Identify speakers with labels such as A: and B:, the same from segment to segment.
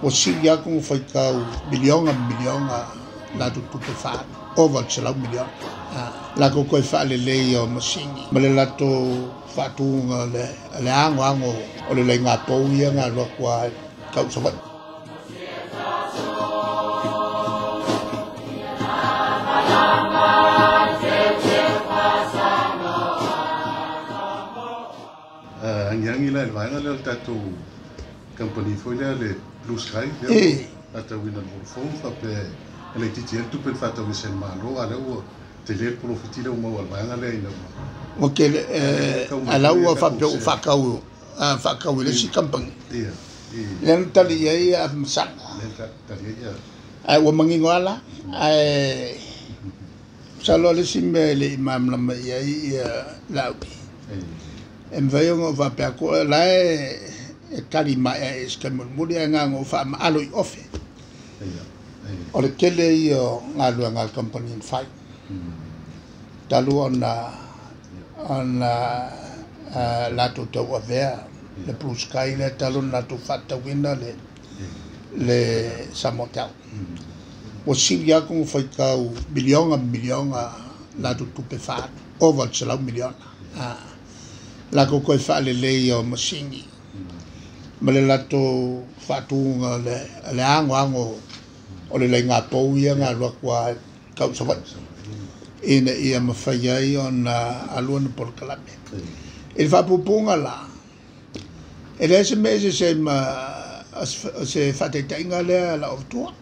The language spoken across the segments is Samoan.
A: Ua sili atu ona faitau miliona ma miliona latou tupe faaalu, ova i le $100 miliona. Latou toe faaleleia o masini ma le latou faatuga le anoano o le laina pou ia na alu atu lava e tau i Savaii.
B: Agiagi la i le vaega lea o le tatou kamupani foi lea le Blue Sky lea ua faatauina e le Vodafone faapea e laitiiti ai le tupe na faatau ese e le Malo, a o lea ua tele le polofiti lea ua maua e le vaega lea ina ua
A: Ua tele, a la ua faapea ua faatau, faatau i le isi kamupani. Lea na tali i ai Afamasaga.
B: Lea na tali ai ia.
A: Ae ua manino lava la. Ae masalo o le isi mea e le i malamalama i ai Laauli, e mafai ona ou faapea atu, o la e tali maea i se taimi mulimuli, ae na ona ou faamaalo i ofe. O le tele ia o galuega a le kamupani na fai, talu ona latou tauavea le Blue Sky lea, talu ona latou faatauina le Samoa Tel. Ua sili atu ona faitau miliona ma miliona latou tupe faaalu, ova i le $100 miliona. Latou toe faaleleia o masini ma le latou faatuga le anoano o le laina pou ia na alu atu lava e tau i Savaii, ina ia mafai ai ona alu ona polokalame. I le faapupuga la, e leai se mea eseese ai ma se faataitaiga lea lau avatua.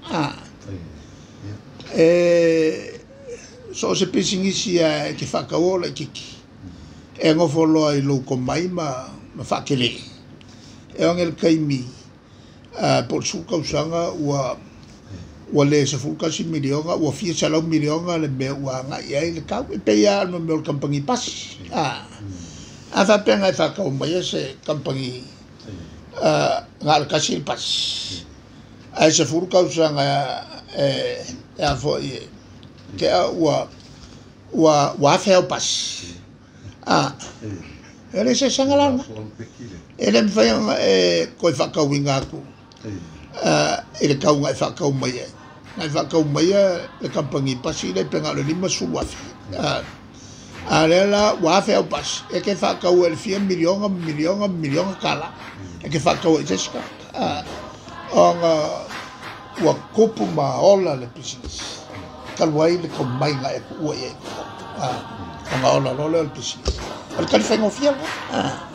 A: E so o se pisinisi e te faataua o laitiiti, e nofo loa i lou tomai ma faatele. E oge le taimi po o le 10 tausaga ua le $11 miliona, ua fia selau miliona le mea ua agai ai le tau. E pei lava o le mea o le kamupani pasi. A faapea na e faatau maia se kamupani na o le tasi le pasi, ae 10 tausaga e a foi tea ua 1,000 au pasi. E le eseesega la lena. E le mafai ona e toe faatauina atu i le tau na e faatau mai ai. Na e faatau maia le kamupani pasi lea pe na o le 50,000. A lea la ua 1,000 au pasi, e te faatau e le fia miliona, miliona, miliona tala. E te faatau e se isi tagata. Ona ua tupu ma ola le pisinisi. Talu ai le tomai na e tuua i ai. Ona ola loa lea o le pisinisi. O le tali faigofie lena.